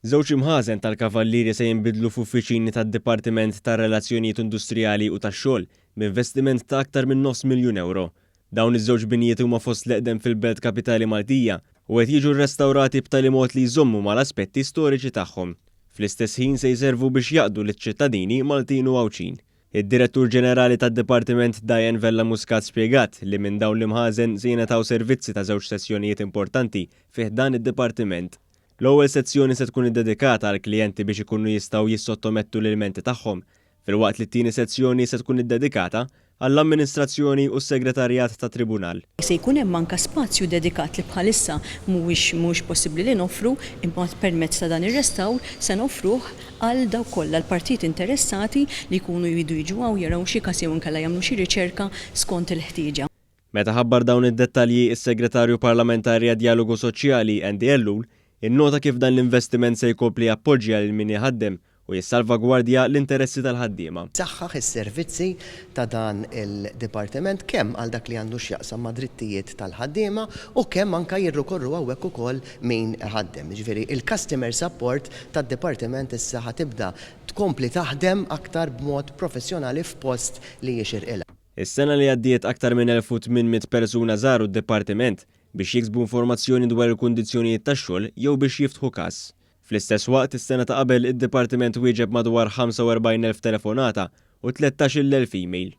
Żewġ imħażen tal-Kavallieri se jinbidlu f'uffiċini tad-Dipartiment tar-Relazzjonijiet Industrijali u tax-Xogħol b'investiment ta' aktar minn nofs miljun ewro. Dawn iż-żewġ binjiet huma fost l-eqdem fil-belt kapitali Maltija u qed jiġu rrestawrati b'tali mod li jżommu mal-aspetti storiċi tagħhom. Fl-istess ħin se jservu biex jaqdu liċ-ċittadini Maltin u Għawdxin. Id-Direttur Ġenerali tad-Dipartiment Diane Vella Muscat spjegat li minn dawn l-imħażen se jingħataw servizzi ta' żewġ sessjonijiet importanti fi ħdan id-Dipartiment. L-ewwel sezzjoni se tkun iddedikata għall-klijenti biex ikunu jistgħu jissottomettu l-ilmenti tagħhom, filwaqt li t-tieni sezzjoni se tkun iddedikata għall-amministrazzjoni u s-segretarjat tat-tribunal. Se jkun hemm anke spazju dedikat li bħalissa mhuwiex mhuwiex possibbli li noffru, imma permezz ta' dan ir-restawr se noffruh għal dawk kollha l-partijiet interessati li jkunu jridu jiġu hawn jaraw xi każ jew inkella jagħmlu xi riċerka skont il-ħtieġa. Meta ħabbar dawn id-dettalji, is-Segretarju Parlamentari għad-Djalogu Soċjali, Andy Ellul, innota kif dan l-investiment se jkompli jappoġġja lil min iħaddem u jissalvagwardja l-interessi tal-ħaddiema. Saħħaħ is-servizzi ta' dan il-dipartiment kemm għal dak li għandu x'jaqsam ma' drittijiet tal-ħaddiema u kemm anke jirrikorru hawnhekk ukoll min iħaddem. Jiġifieri il-customer support tad-dipartiment issa ħa tibda tkompli taħdem aktar b'mod professjonali f'post li jixirqilha. Is-sena li għaddiet aktar minn 1,800 persuna żaru d-dipartiment biex jiksbu informazzjoni dwar il-kundizzjonijiet tax-xogħol jew biex jiftħu każ. Fl-istess waqt, is-sena ta' qabel id-dipartiment wieġeb madwar 45,000 telefonata u 13,000 email.